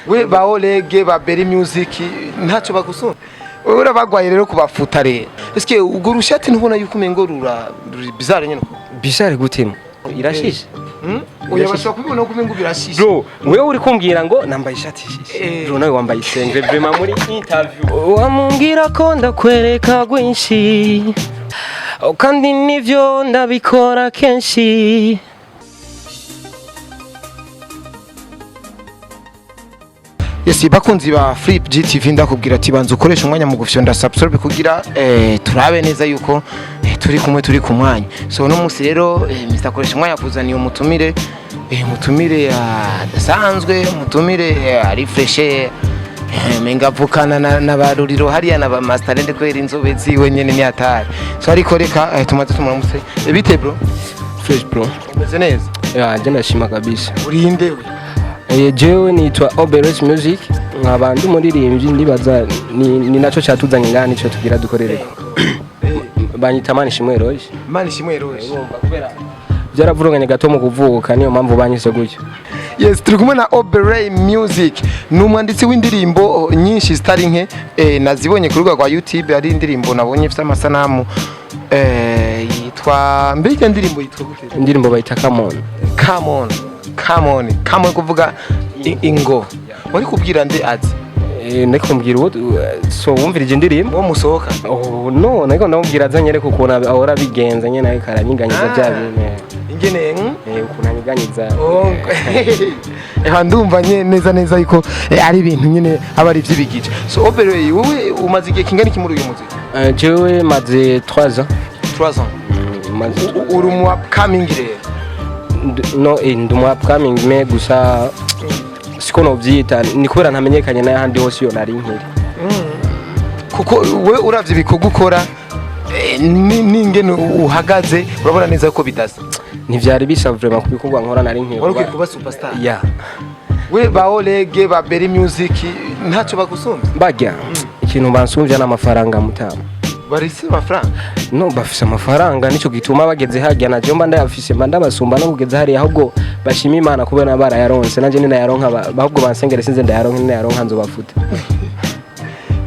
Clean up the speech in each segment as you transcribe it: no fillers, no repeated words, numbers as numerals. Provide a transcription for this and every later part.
We ba Olege ba Berry Music ntacyo bagusumba. Wewe urabagwaye rero kubafuta rero. Eske ubwo rushati ntubona yuko umengo rura ruri bizarre nyene ko? Bizarre gute? Irashishe. Oya, bashobora kubibona ko umengo birashishe. Bro, wewe uri kumbwira ngo nambaye ishati ishishe. Bro, nawe wambaye isengre vraiment muri interview. Wamubwira ko ndakwereka rwinshi kandi nivyo ndabikora kenshi. Yes, bakunzi ba Flip GTV, ndakubwira ati banza ukoresha umwanya mu gufyonda subscribe kugira turabe neza yuko turi kumwe, turi ku mwanya. So no musi rero Mr koresha umwanya kuzaniye umutumire, umutumire adasanzwe, umutumire ari fresh, menga avukana na ba Ruriro hariya na ba Master Land kwera inzobe ziwe nyene ni hatari. So ariko reka tumaze tumuramutse. Bite bro? Fresh bro. Umeze neza? Ya, je ndashima kabisa. Urinde we? Jewe nitwa Oberes Music, nkaba ndi umuririmbyi, ndibaza ni naco catuzanye ngaha, nico tugira dukorereko. Banyita Manishimwe Roje. Manishimwe Roje. Byaravurunganye gato mu kuvuka, niyo mpamvu banyise gutyo. Yes, turi kumwe na Oberey Music. Ni umwanditsi w'indirimbo nyinshi zitari nke, nazibonye ku rubuga rwa YouTube. Ari indirimbo nabonye ifite amasanamu, yitwa, mbega indirimbo yitwa gute? Indirimbo bayita Come On. Come on, come on, come on, kuvuga ingo. Wari kubwira nde azi? Ndiko mbwira uwo so wumvirije indirimbo. Uwo musohoka? Oh no, nariko ndamubwira azanye ariko ukuntu ahora abigenza nyene, ariko aranyiganyiza bya bintu. Ingene? Ukuntu anyiganyiza. Oh, ndumva nye neza neza yuko ari ibintu nyene aba ari ivy'ibigice. So Oberey, wowe umaze igihe kingana iki muri uyu muziki? Jewe maze 3 ans. 3 ans. Maze. Uri mu upcoming rero? No, ndi umu upcoming me gusa siko novyita, ni kubera ntamenyekanye n'ahandi hose iyo nari nkiri. Kuko we uravye ibikorwa ukora, n'ingene uhagaze, urabona neza ko bidasa. Ntivyari bisa vraiment ku bikorwa nkora nari nkiri. Wari ukwiye kuba superstar. Ya. We ba Olege ba Berry Music ntacyo bagusumvye? Barya ikintu bansumvya n'amafaranga mutama. Barise amafaranga? No, bafise amafaranga, nico gituma bageze harya, naje mba ndayafise, mba ndabasumba no kugeza hariya. Ahubwo bashima Imana kubera barayaronse, nanje ninayaronka ahubwo bansengere sinze ndayaronka, ninayaronka nzobafuta.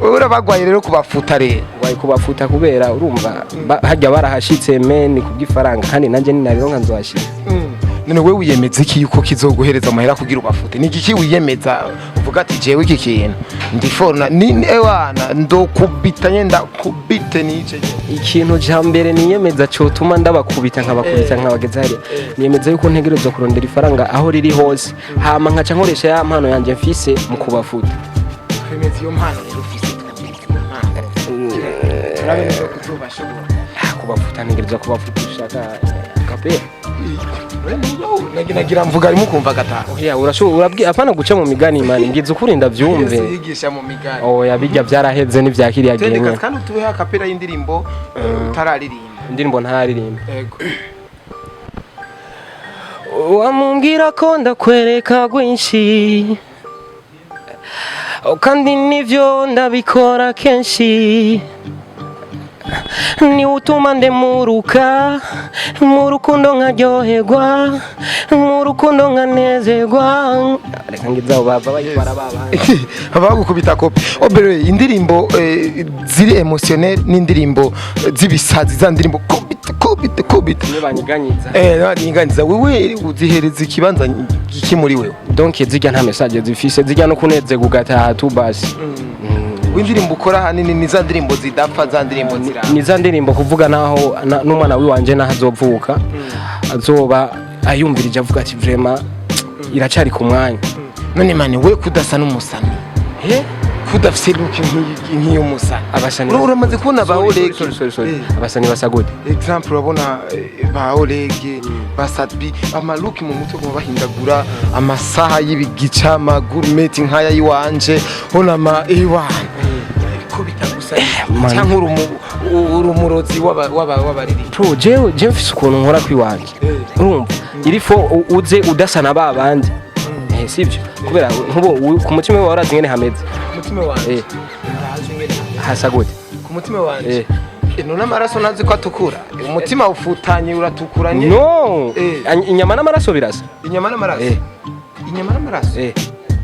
Wewe urabagwaye rero kubafuta rero? Wayi kubafuta kubera urumva harya barahashitse me ni kubw'ifaranga, kandi nanje ninabironka nzohashika. None wewe wiyemeza iki yuko kizoguhereza amahera kugira ubafute? Ni igiki wiyemeza uvuga ati jewe iki kintu ndiforna ni ewana ndokubita nye ndakubite nice nyene? Ikintu ca mbere niyemeza cotuma ndabakubita nkabakubita nkabageza hariya, niyemeza yuko ntegerezwa kurondera ifaranga aho riri hose, hama nkaca nkoresha ya mpano yanje mfise mu kubafuta. Twemeza iyo mpano rero ufise, twemeza iyo mpano turabe neza ko uzobashobora. Ah, kubafuta, ntegerezwa kubafuta ushaka kapera. Nagira mvuga arimo kumva gataha. Oya, urashobora urabwi apana guca mu migani mani, ngize ukuri ndavyumve. Yesu yigisha mu migani. Oya, bijya vyaraheze n'ivyakiriya gihe Twende nyene. kandi utuhe akapera y'indirimbo utararirimba. Indirimbo ntaririmba. Yego. Wamubwira ko ndakwereka rwinshi kandi nivyo ndabikora kenshi, niwe utuma ndemuruka mu rukundo nkaryoherwa, mu rukundo nkanezerwa. Reka ngizaho bava bayitwara babandi. Bagukubita kopi. Obere, indirimbo ziri émotionnel n'indirimbo z'ibisazi, za ndirimbo kubita kubita kubita. Niyo banyiganyiza. Banyiganyiza, wewe uzihereza ikibanza giki muri wewe? Donc zirya nta message zifise, zirya no kunezerwa ugataha tu basi. W'indirimbo ukora ahanini ni za ndirimbo zidapfa, za ndirimbo ziramba. Ni za ndirimbo kuvuga naho n'umwana wiwanje naho azovuka azoba ayumvirije avuga ati vraiment iracari ku mwanya. None mani, we kudasa n'umusani, kudafise look nk'iy'umusani? Abasani Uramaze kubona ba Sorry, Olege? sorry, sorry, sorry. Abasani basa gute? Exemple, urabona ba Olege, ba Sadbi, amaluki mu mutwe guma bahindagura, amasaha y'ibigica, amagourmet nk'aya yiwanje, hona ama iwana ko bitagusa Man. cyangwa uri umurozi w'abaririmba? Bro, jewe je mfise ukuntu nkora kwiwanje. Urumva iri fo uze udasa na ba bandi, sivyo? Kubera nkubo ku mutima wawe urazi ngene hameze. Ku mutima wanje? Ndazi ingene Hasa gute? Ku mutima wanje? None amaraso ntazi ko atukura? Umutima ufutanye uratukura nyine. No. Inyama n'amaraso birasa. Inyama n'amaraso? Inyama n'amaraso? Eh.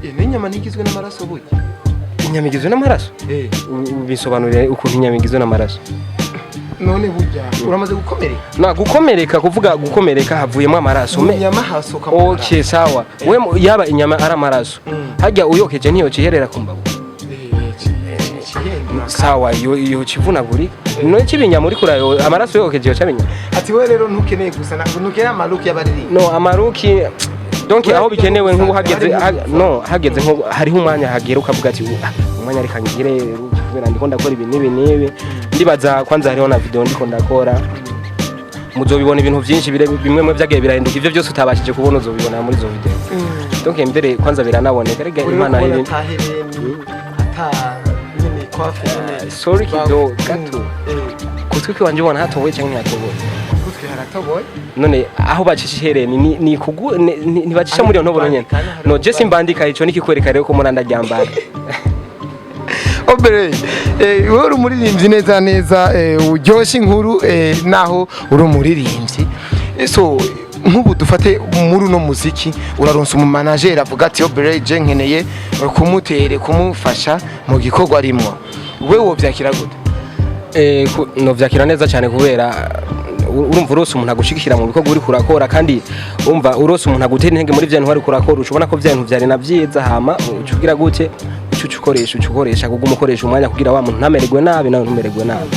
N'inyama ntigizwe n'amaraso burya. Inyama igizwe n'amaraso? Ubisobanurire ukuntu inyama igizwe n'amaraso. None burya uramaze gukomereka? Na gukomereka, kuvuga gukomereka havuyemo amaraso. Mu nyama hasohoka amaraso. Okay, sawa. We yaba inyama ari amaraso, harya uyokeje ntiyoca iherera ku mbavu? Sawa, iyo kivunagurika none kiba inyama uriko urayo amaraso yokeje yoca aba inyama. Ati we rero ntukeneye gusa, ntukeneye ama look y'abaririmbyi. No, ama look, donc Urabona aho bikenewe nk'ubu hageze no hageze nko hariho umwanya hagera ukavuga ati: "Ah, umwanya reka ngire look kubera ndiko ndakora ibi n'ibi n'ibi." Ndibaza kwanza hariho na video ndiko ndakora, muzobibona ibintu byinshi bimwe mu byagiye birahinduka. Ivyo byose utabashije kubona uzobibona muri izo video. Donc mbere kwanza biranaboneka rega Uri Imana kubona iri atahereni ata nyene coiffe nyene. Sorry, kido gato. Kutwi kwiwanje ubona hatoboye canke ntihatoboye? Kutwi haratoboye. None aho bacisha ihereni ni kugu ntibacisha muri iyo ntoboro nyene? Hariho No, je simbandika. Ico nikikwereka rero ko muranda ryambara. Obere, wowe uri umuririmbyi neza neza, uryoshye inkuru, naho uri umuririmbyi. So nk'ubu dufate muri uno muziki, uraronsa umumanageri avuga ati: "Obere, je nkeneye kumutere kumufasha mu gikorwa arimwo." We wovyakira gute? No vyakira neza cyane kubera urumva urose umuntu agushigikira mu bikorwa uri kurakora, kandi umva urose umuntu agutera intege muri vya bintu wari kurakora, ushobona ko vya bintu vyari na vyiza. Hama uca ugira gute? Uca ukoresha kuguma ukoresha umwanya kugira wa muntu ntamererwe nabi, nawe ntumererwe nabi.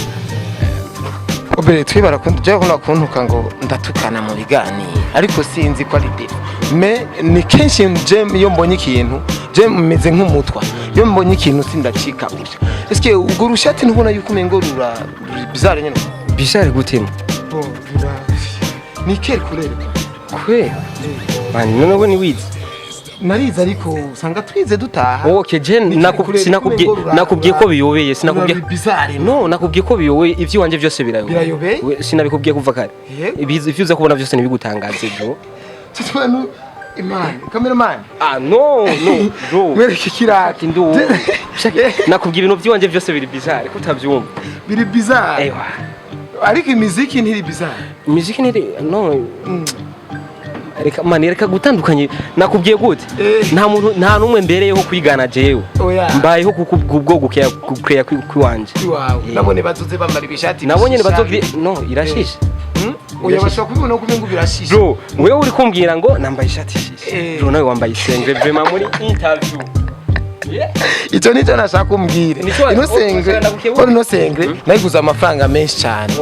Obere, twe barakunda je bakunda kuntuka ngo ndatukana mu biganiro, ariko sinzi ko ari défaut, mais ni kenshi je iyo mbonye ikintu, je meze nk'umutwa, iyo mbonye ikintu sindacika gutya. Eske ubwo rushati ntubona yuko umengo rura ruri bizarre nyene? Bizarre gute? Bon, rura ni quelle couleur? Kwe man, none we niwize? Narize, ariko usanga twize dutaha. Okay, je Ni quelle sinakubwiye couleur? Umengo nakubwiye ko biyobeye, sinakubwiye. Rura bizarre. No, nakubwiye ko biyobeye, ivy'iwanje byose birayobeye. Birayobeye? Sinabikubwiye kuva kare? Yego. Ivyo uza kubona byose ntibigutangaze, bro. Tutwanu imana cameraman. Ah, no no, bro. Mwereke ikirati. Ndu nakubwiye ibintu by'iwanje byose biri bizarre, ko utabyumva? Biri bizarre. Ewa. Ariko imiziki ntiri bizarre. Imiziki ntiri, no. Reka man, reka gutandukanye. Nakubwiye gute? Nta muntu, nta n'umwe mbereyeho kwigana jewe. Oya. Mbayeho kuko ubwo gukeya gukeya kwiwanje. Iwawe. Nabone bazoze bambara ibishati Nabo nyene bishisha. bazogire no irashishe. Oya, bashobora kubibona ko umengo birashishe. Bro, wewe uri kumbwira ngo nambaye ishati ishishe. Bro, nawe wambaye isengre vraiment muri interview. Yeah. Icyo nicyo nashaka umbwire. Nico Ino sengre, ndagukebura. ino sengre nayiguze amafaranga menshi cyane.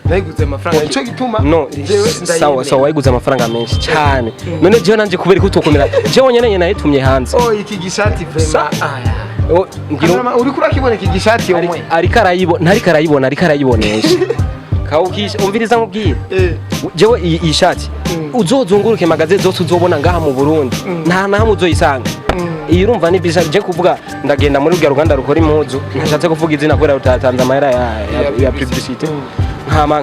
Nayiguze amafaranga, nicyo gituma No, jewe sawa. ndayemera. Sawa, wayiguze amafaranga menshi cyane. None jewe nanje kubera ko utokomera, jewe nyene nayitumye hanze. Oh, iki gishati vraiment, aya. Oh, ngira Cameraman, uriko urakibona iki gishati omwe? Ariko arayibona, ntariko arayibona, ariko arayibonesha. Kawukisha, umviriza nkubwire. Jewe iyi shati uzozunguruke magaze zose uzobona ngaha mu Burundi, nta na hamwe uzoyisanga. Iyi urumva ni bisa je kuvuga ndagenda muri rwa ruganda rukora impuzu, ntashatse kuvuga izina kubera rutatanze amahera ya publicité, nkama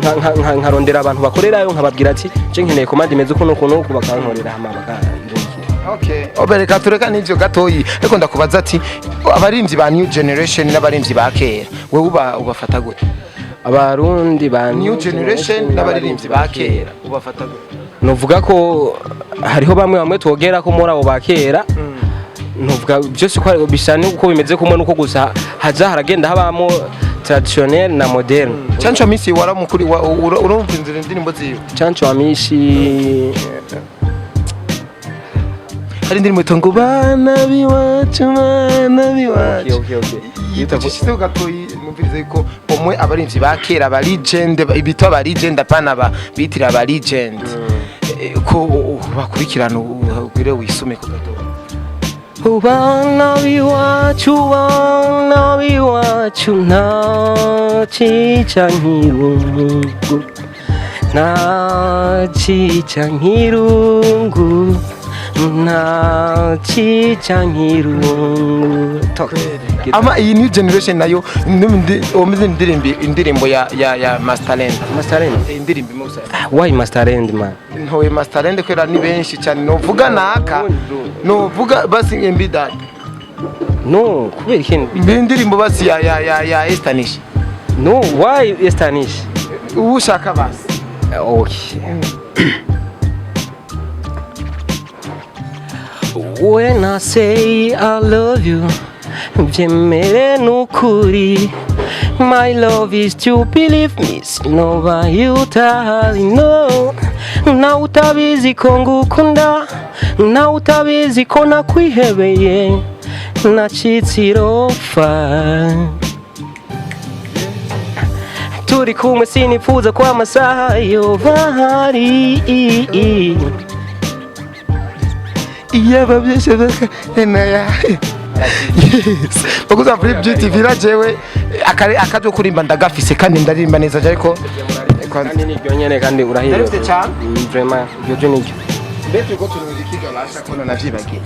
nkarondera abantu bakorerayo, nkababwira ati: "Je nkeneye commande imeze uku n'uku n'uku," bakankorera hama bakandungikira. Okay. Obereka, tureka n'ivyo gatoyi, ariko ndakubaza ati abarimvyi ba new generation n'abarimvyi ba kera, wewe uba ubafata gute? Abarundi ba New generation n'abaririmbyi ba kera, ubafata gute? Novuga ko hariho bamwe bamwe twogera ko muri abo ba kera, novuga byose ko bisa nuko bimeze kumwe, nuko gusa haza haragenda habamo traditionnel na moderne. Canco Misi waramukuri urumva inzira indirimbo ziwe? Canco Amishi. Hari indirimbo yitwa ngo bana biwacu, bana biwacu. Okay. Yitwa gatoyi, numvirize ko umwe abarimvyi ba kera, aba legend bitwa aba legend, apana ba bitira aba legend. Ko bakurikirana, ubwire wisume ko gato. Bana b'iwacu, bana b'iwacu, nta cica nk'irungu, nta cica nk'irungu, nta cica nk'irungu. Ama iyi new generation nayo wumve indirimbo ya Masterland. Masterland? Indirimbo imwe gusa. Why Masterland, man? Ntoye Masterland kubera ni benshi cyane, novuga naka, novuga basi MB Dad. No, kubera iki? Mbi indirimbo basi ya Estanish. No, why Estanish? Ubu ushaka basi. Okay. When I say I love you, vyemere nukuri. My love is to believe me, sinobaye utahazi, no. Nawe utabizi ko ngukunda, nawe utabizi ko nakwihebeye, nacitse irofa. Turi kumwe sinifuza ko amasaha yoba ahari. Iyaba byose enaya. Yes, bakuza Flip GTV, na jewe akare akajo kurimba ndagafise kandi ndaririmba neza, ariko Kandi niryo nyene, kandi urahiriwe. Ndarifite cyane. Vraiment, iryo ryo niryo. Mbe turiko turi muziki gabasha kona navyibagiye.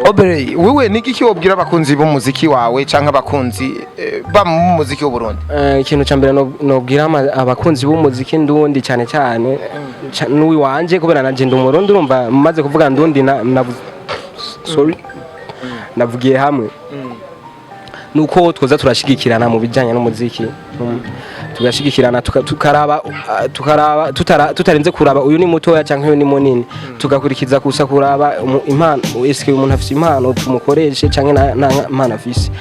Obere, wewe ni iki wobwira abakunzi b'umuziki wawe canke abakunzi ba mu muziki w'u Burundi? Ikintu ca mbere nobwira abakunzi b'umuziki ndundi, cyane cyane n'uwiwanje, kubera nanje ndi umurundi, urumva maze kuvuga ndundi na sorry, navugiye hamwe, nuko twoza turashigikirana mu bijyanye n'umuziki. Tugashigikirana, tukaraba tutarenze kuraba uyu ni mutoya cyangwa uyu ni munini, tugakurikiza gusa kuraba impano. Eske uyu muntu afise impano tumukoreshe, cyangwa nta mpano afise?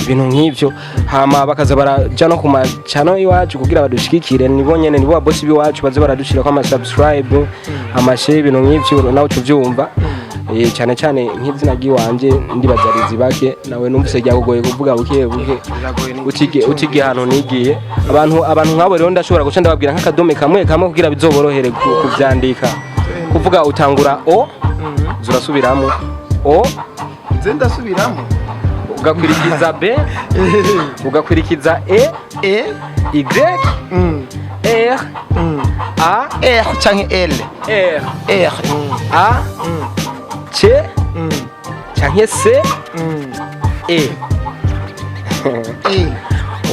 Ibintu nk'ivyo. Hama bakaza baraja no ku macano iwacu kugira badushigikire. Nibo nyene, nibo babosi b'iwacu, baze baradushirako ama subscribe, amashare, ibintu nk'ivyo, nawe ucuvyumva. Cyane cyane nk'izina ry'iwanje ndibaza Rizibake, nawe numvise ryakugoye kuvuga buke buke, utige ahantu nigiye. Abantu nk'abo rero ndashobora guca ndababwira nk'akadome kamwe kamwe kugira bizoborohere kuvyandika. Kuvuga utangura o, zurasubiramo o. Nze ndasubiramo. Ugakurikiza b, ugakurikiza e, E. Y, R, A. R canke L? R. R. A, C canke C, E. E.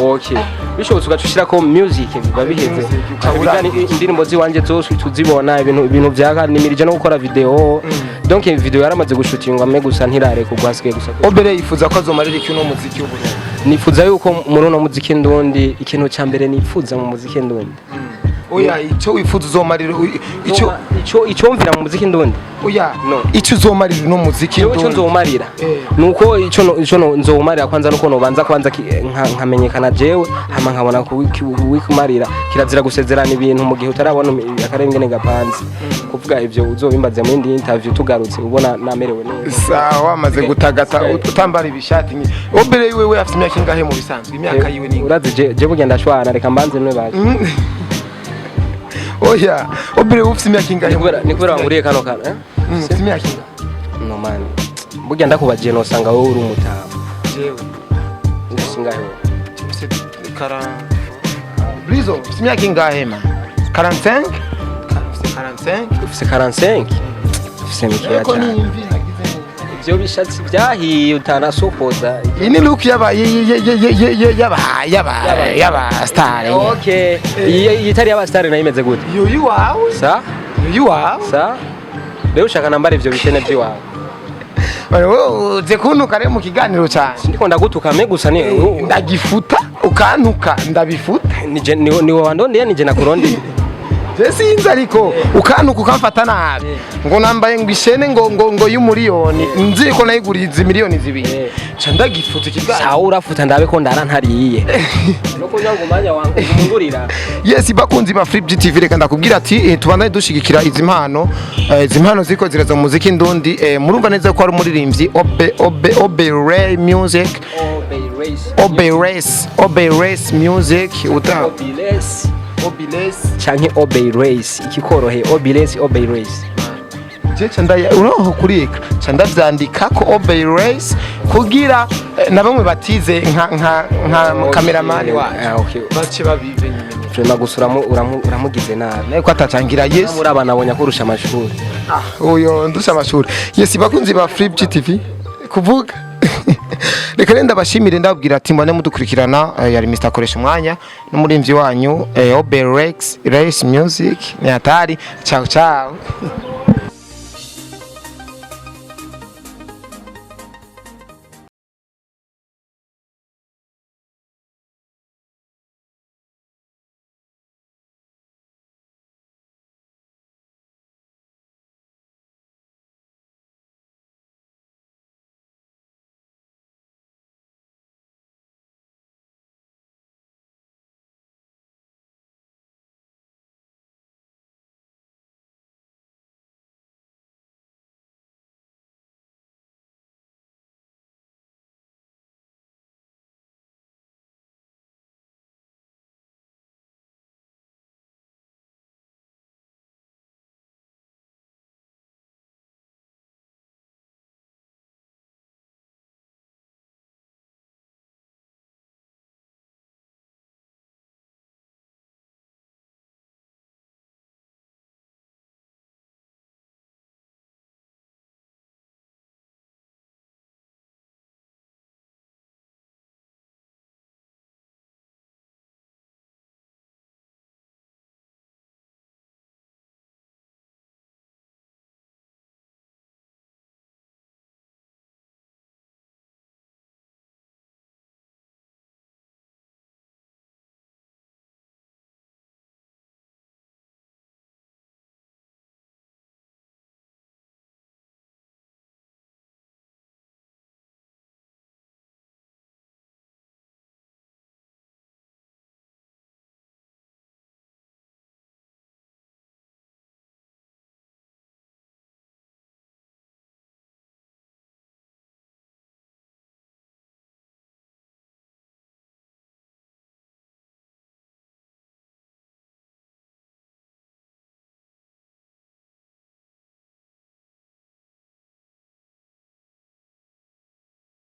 Okay, bishobotse ugaca ushirako music, biba biheze. Music, ukaba Ibijanye urangije. Indirimbo ziwanje zose tuzibona, ibintu vya nimirije no gukora video. Donc video yaramaze gushutingwa, me gusa ntirarekurwa, hasigaye gusa. Obere yifuza ko azomarira iki uno muziki w'u Burundi? Nifuza yuko muri uno muziki ndundi, ikintu ca mbere nifuza mu muziki ndundi, Oya, icyo wifuza uzomarira icyo ico mvira mu muziki ndundi. Oya. No. Icyo uzomarira uno muziki Ico ndundi. nzowumarira, nuko ico nzowumarira kwanza nuko nobanza kwanza nkamenyekana jewe, hama nkabona kuwikumarira. Kirazira gusezerana ibintu mu gihe utarabona akarengane gapanze. Kuvuga ivyo uzobimbaze mu yindi interview tugarutse, ubona namerewe neza. Sawa, wamaze gutagata. Sigaye. Utambara ibishati Obere wewe afite imyaka ingahe mu bisanzwe? Imyaka yiwe ni ingahe? Urazi je burya ndashwana, reka mbanze nwe baje. Oya, Obere, ufite imyaka ingahe? Ni kubera wanguriye kano kantu, eh? Ufite imyaka ingahe? No man, burya ndakubagiye nosanga wowe uri umutama. Jewe? Ufise ingahe wowe? Mfite Blizo, ufite imyaka ingahe ma? 45. Mfite 45. Ufise 45? Ufise mikeya Ariko ni cyane. imvi nagize neza. Ivyo bishatsi byahiye utanasokoza. Iyi ni look y'aba star. Okay, iyi itari y'abasitari nayo imeze gute? Iyo yiwawe. Sa? Iyo yiwawe. Sa rero ushaka nambara ivyo bishene vy'iwawe? Wowe uze kuntuka rero mu kiganiro cyane. Ndiko ndagutuka me gusa ni Ndagifuta, ukantuka ndabifuta. Nije ni wandondeye, nije nakurondeye. Je sinzi, ariko ukantuka ukamfata nabi ngo nambaye ngo ishene ngo y'umuriyoni, nzi ko nayiguriye izi miliyoni 2, ca ndagifuta ikiganiro. Sawa, urafuta ndabe ko ndara ntariye no kunywa ngo umwanya wangu umungurira. Yes, bakunzi ba Flip GTV, reka ndakubwira ati tubandanye dushigikira izi mpano, izi mpano ziriko ziraza mu muziki ndundi. Murumva neza ko ari umuririmbyi Obe Obe Obe Ray Music. Obey Race. Obe Race, Obe Race Music uta. Obey Race. Obi Race. Canke Obey Race, ikikoroheye, Obey Race, Obey Race. Je ca ndaya uroho kuri écran, ca ndavyandika ko Obey Race kugira na bamwe batize nka cameraman wacu Ah, okay. bace babimenye. Vraiment gusa uramugize nabi. Nayo ko atacangira, yes. Muri abana abonye akurusha amashuri. Uyo ndusha amashuri. Yes, bakunzi ba Flip GTV, kuvuga reka rero ndabashimire, ndababwira ati mbone mudukurikirana. Yari Mr akoresha umwanya n'umurimvyi wanyu, Obey Rex Race Music. Ni hatari. Ciao ciao.